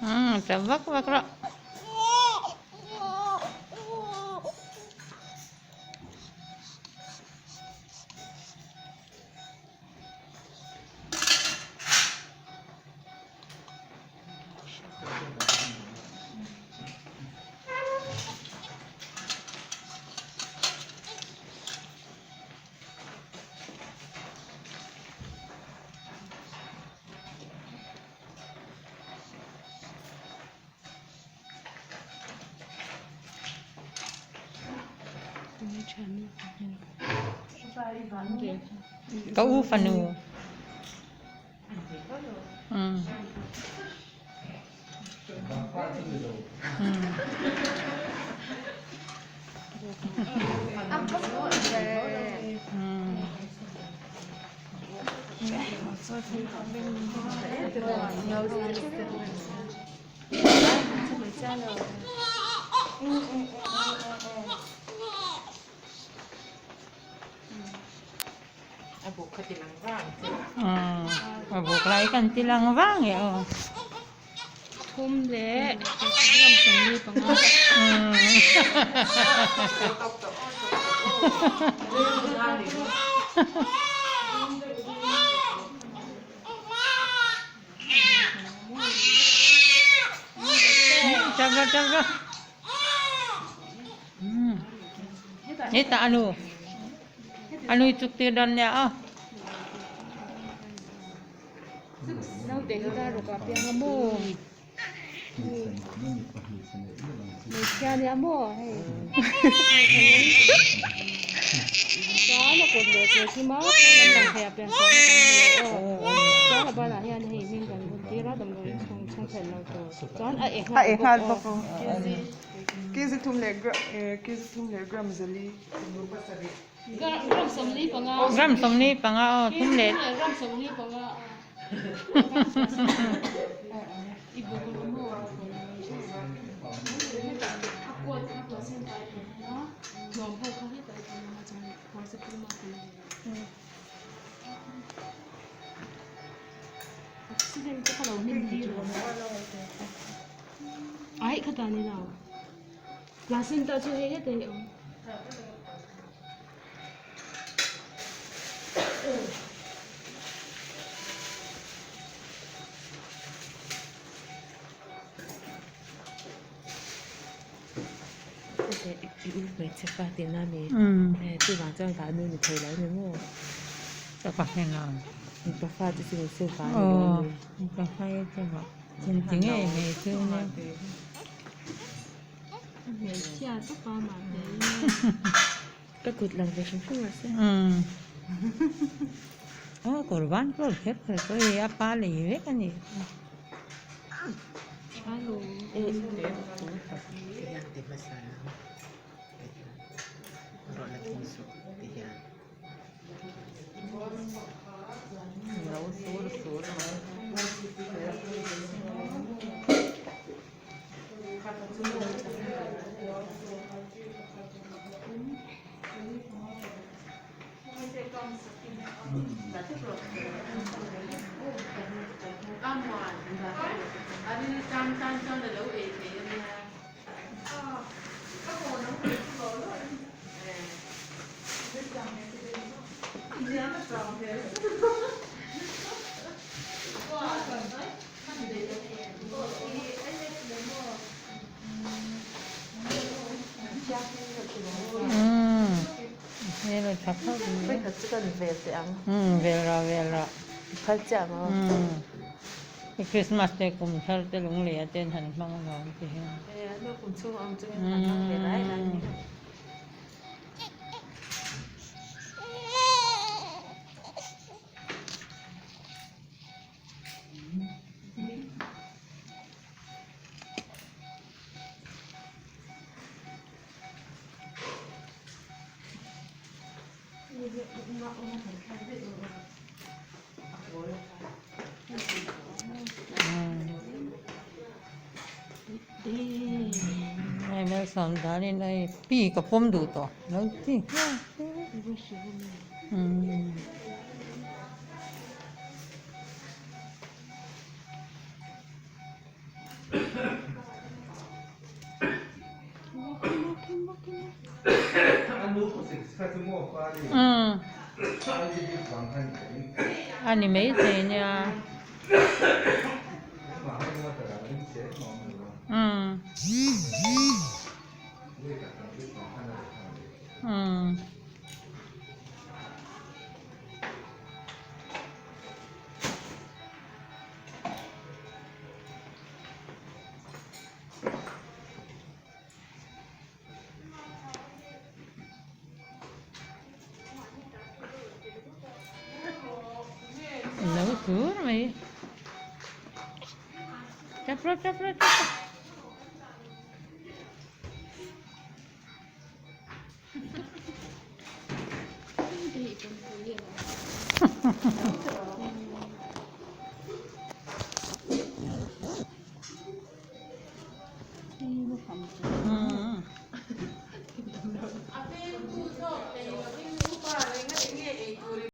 Umm tap vak vak rawh. Ka u fanu. A buk lai kan ti lang vang e aw. Thum leh gram sawmli panga. Tap rawh tap rawh. Hetah a nu a nui chuk tir dawn nia aw. Naute hi dar ruk ah piang a maw hmeichhia nia maw hei chuan a kut leh ke thim a pawn an lang thei a pian chuan a kan hmu lo aw chuan a banah hian hei hming kan bun tir a damdawiin chhung chhung phelh lo tur chuan a eh nghal bawk aw. Kg thum leh gram kg thum leh gram zali. Gram sawmli panga. Gram sawmli panga aw thum leh. Gram sawmli panga. Ai kha ta ni lo. Placenta chu hei hetah hi a awm. I u hmeichhe fa tihna a ni. Chuvang chuan vahnu ni thei lo a ni maw? Ka pa hre lo. Mipa fa te chu ni se vah ni lo a ni. Mipa fa hi chu vah. Chinti ngei mai chu nia. Hmeichhia tawpa mahni Ka kut lang ve hrim hrim a se. Aw kawr ban pawh kher kher pawh hi a pa lei vek a ni. Lo sur sur mai. Vel rawh vel rawh Christmas te kum thar te lung leh a ten han hmang nuam ti hian. Hei malsawm danin hei pi ka pawm duh tawh lo ti. Umm. Umm. A ni maithei nia. Umm. Umm. Lo tur mai tap rawh tap rawh tap rawh.